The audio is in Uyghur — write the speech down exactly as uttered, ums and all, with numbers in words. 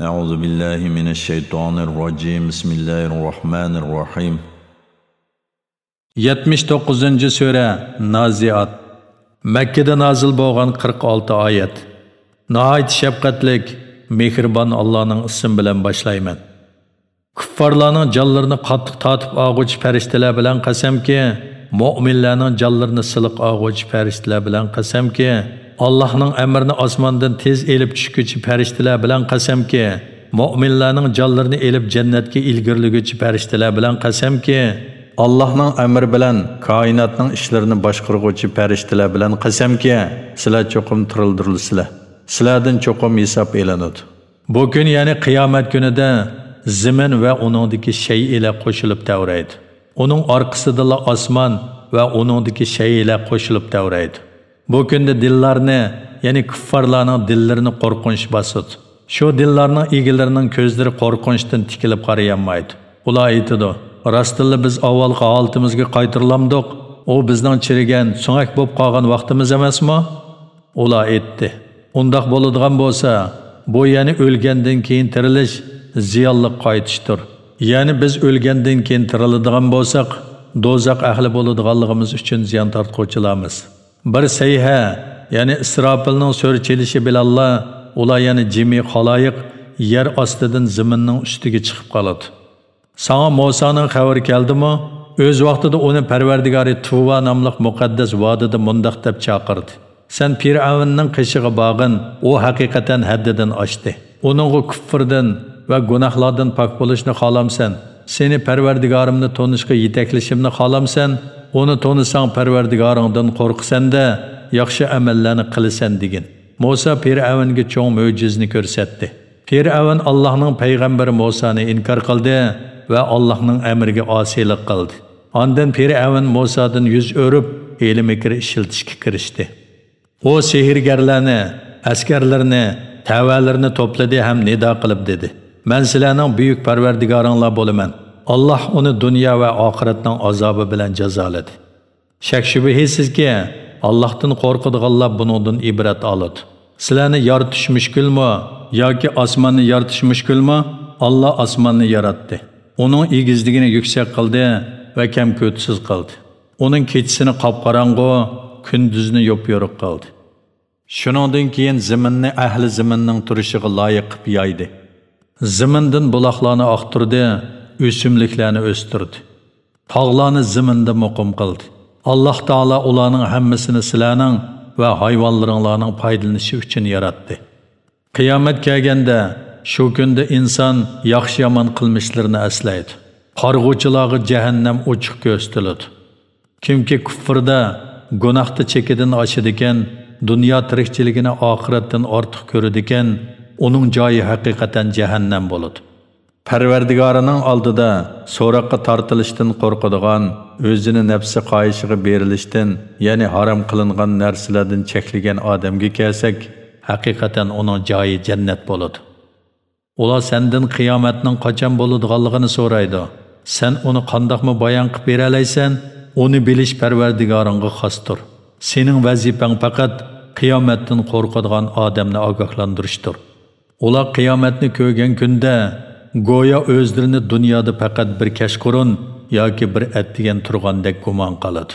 أعوذ بالله من الشيطان الرجيم. بسم الله الرحمن الرحيم. يەتمىش توققۇزىنچى سۈرە، نازىئات. مەككىدە نازىل بولغان قىرىق ئالتە ئايەت. ناھايىتى شەپقەتلىك، مېھرىبان ئاللانىڭ ئىسمى بىلەن باشلايمەن. كۇففارلارنىڭ جانلىرىنى قاتتىق تارتىپ ئالغۇچى پەرىشتىلەر بىلەن قەسەمكى، مۆمىنلەرنىڭ جانلىرىنى سىلىق ئالغۇچى پەرىشتىلەر بىلەن قەسەمكى، ئاللاھنىڭ ئەمرىنى ئاسماندىن تېز ئېلىپ چۈشكۈچى پەرىشتىلەر بىلەن قەسەمكى، مۆمىنلەرنىڭ جانلىرىنى ئېلىپ جەننەتكە ئىلگىرىلىگۈچى پەرىشتىلەر بىلەن قەسەمكى، ئاللاھنىڭ ئەمرى بىلەن كائىناتنىڭ ئىشلىرىنى باشقۇرغۇچى پەرىشتىلەر بىلەن قەسەمكى، سىلەر چوقۇم تىرىلدۇرۇلىسىلەر. سىلەردىن چوقۇم ھېساب ئېلىنىدۇ. بۇ كۈن، يەنى قىيامەت كۈنىدە زېمىن ۋە ئۇنىڭدىكى شەيئىلەر قوشۇلۇپ تەۋرەيدۇ. ئۇنىڭ ئارقىسىدىلا ئاسمان ۋە ئۇنىڭدىكى شەيئىلەر قوشۇلۇپ تەۋرەيدۇ. بۇ كۈندە دىللارنى، يەنى كۇففارلارنىڭ دىللىرىنى قورقۇنچ باسىدۇ. شۇ دىللارنىڭ ئىگىلىرىنىڭ كۆزلىرى قورقۇنچتىن تىكىلىپ قارىيالمايدۇ. ئۇلار ئېيتىدۇ: «راستتىنلا بىز ئاۋۋالقى ھالىتىمىزگە قايتۇرۇلامدۇق؟ ئۇ بىزنىڭ چىرىگەن، سۆڭەك بولۇپ قالغان ۋاقتىمىز ئەمەسمۇ؟» ئۇلار ئېيتتى: «ئۇنداق بولىدىغان بولسا، بۇ يەنى ئۆلگەندىن كېيىن تىرىلىش زىيانلىق قايتىشتۇر. يەنى بىز ئۆلگەندىن كېيىن تىرىلىدىغان بولساق، دوزاخ ئەھلى بولىدىغانلىقىمىز ئۈچۈن زىيان تارتقۇچىلارمىز.» بىر سەيھە، يەنى ئىسراپىلنىڭ سۆر چېلىشى بىلەنلا ئۇلار، يەنى جىمى خالايىق، يەر ئاستىدىن زېمىننىڭ ئۈستىگە چىقىپ قالىدۇ. ساڭا مۇسانىڭ خەۋىرى كەلدىمۇ؟ ئۆز ۋاقتىدا ئۇنى پەرۋەردىگارى تۇۋا ناملىق مۇقەددەس ۋادىدا مۇنداق دەپ چاقىردى: «سەن پىرئەۋننىڭ قېشىغا بارغىن، ئۇ ھەقىقەتەن ھەددىدىن ئاشتى. ئۇنىڭغا كۇففىردىن ۋە گۇناھلاردىن پاك بولۇشنى خالامسەن؟ سېنى پەرۋەردىگارىمنى تونۇشقا يېتەكلىشىمنى خالامسەن؟ ئۇنى تونۇساڭ، پەرۋەردىگارىڭدىن قورقىسەن-دە، ياخشى ئەمەللەرنى قىلىسەن» دېگىن. مۇسا پىرئەۋنگە چوڭ مۆجىزىنى كۆرسەتتى. پىرئەۋن ئاللاھنىڭ پەيغەمبىرى مۇسانى ئىنكار قىلدى ۋە ئاللاھنىڭ ئەمرىگە ئاسىيلىق قىلدى. ئاندىن پىرئەۋن مۇسادىن يۈز ئۆرۈپ، ھىيلە-مىكىر ئىشلىتىشكە كىرىشتى. ئۇ سېھىرگەرلەرنى، ئەسكەرلىرىنى، تەۋەلىرىنى توپلىدى ھەم نىدا قىلىپ دېدى: «مەن سىلەرنىڭ بۈيۈك پەرۋەردىگارىڭلار بولىمەن. ئاللاھ ئۇنى دۇنيا ۋە ئاخىرەتنىڭ ئازابى بىلەن جازالىدى. شەك-شۈبھىسىزكى، ئاللاھتىن قورقىدىغانلار بۇنىڭدىن ئىبرەت ئالىدۇ. سىلەرنى يارىتىش مۈشكۈلمۇ ياكى ئاسماننى يارىتىش مۈشكۈلمۇ؟ ئاللاھ ئاسماننى ياراتتى. ئۇنىڭ ئېگىزلىكىنى يۈكسەك قىلدى ۋە كەم-كۆتىسىز قىلدى. ئۇنىڭ كېچىسىنى قاپقاراڭغۇ، كۈندۈزىنى يوپيورۇق قىلدى. شۇنىڭدىن كېيىن زېمىننى ئەھلى زېمىننىڭ تۇرۇشىغا لايىق قىلىپ يايدى. زېمىندىن بۇلاقلارنى ئاقتۇردى، ئۆسۈملۈكلەرنى ئۆستۈردى. تاغلارنى زېمىندا مۇقىم قىلدى. ئاللاھ تائالا ئۇلارنىڭ ھەممىسىنى سىلەرنىڭ ۋە ھايۋانلىرىڭلارنىڭ پايدىلىنىشى ئۈچۈن ياراتتى. قىيامەت كەلگەندە، شۇ كۈندە ئىنسان ياخشى-يامان قىلمىشلىرىنى ئەسلەيدۇ. قارىغۇچىلارغا جەھەننەم ئوچۇق كۆرسىتىلىدۇ. كىمكى كۇفردا، گۇناھتا چېكىدىن ئاشىدىكەن، دۇنيا تىرىكچىلىكىنى ئاخىرەتتىن ئارتۇق كۆرىدىكەن، ئۇنىڭ جايى ھەقىقەتەن جەھەننەم بولىدۇ. پەرۋەردىگارىنىڭ ئالدىدا سوراققا تارتىلىشتىن قورقىدىغان، ئۆزىنى نەپسى خاھىشىغا بېرىلىشتىن، يەنى ھارام قىلىنغان نەرسىلەردىن چەكلىگەن ئادەمگە كەلسەك، ھەقىقەتەن ئۇنىڭ جايى جەننەت بولىدۇ. ئۇلار سەندىن قىيامەتنىڭ قاچان بولىدىغانلىقىنى سورايدۇ. سەن ئۇنى قانداقمۇ بايان قىلىپ بېرەلەيسەن؟ ئۇنى بىلىش پەرۋەردىگارىڭغا خاستۇر. سېنىڭ ۋەزىپەڭ پەقەت قىيامەتتىن قورقىدىغان ئادەمنى ئاگاھلاندۇرۇشتۇر. ئۇلار قىيامەتنى كۆرگەن كۈندە، گويا ئۆزلىرىنى دۇنيادا پەقەت بىر كەچقۇرۇن ياكى بىر ئەتىگەن تۇرغاندەك گۇمان قىلىدۇ.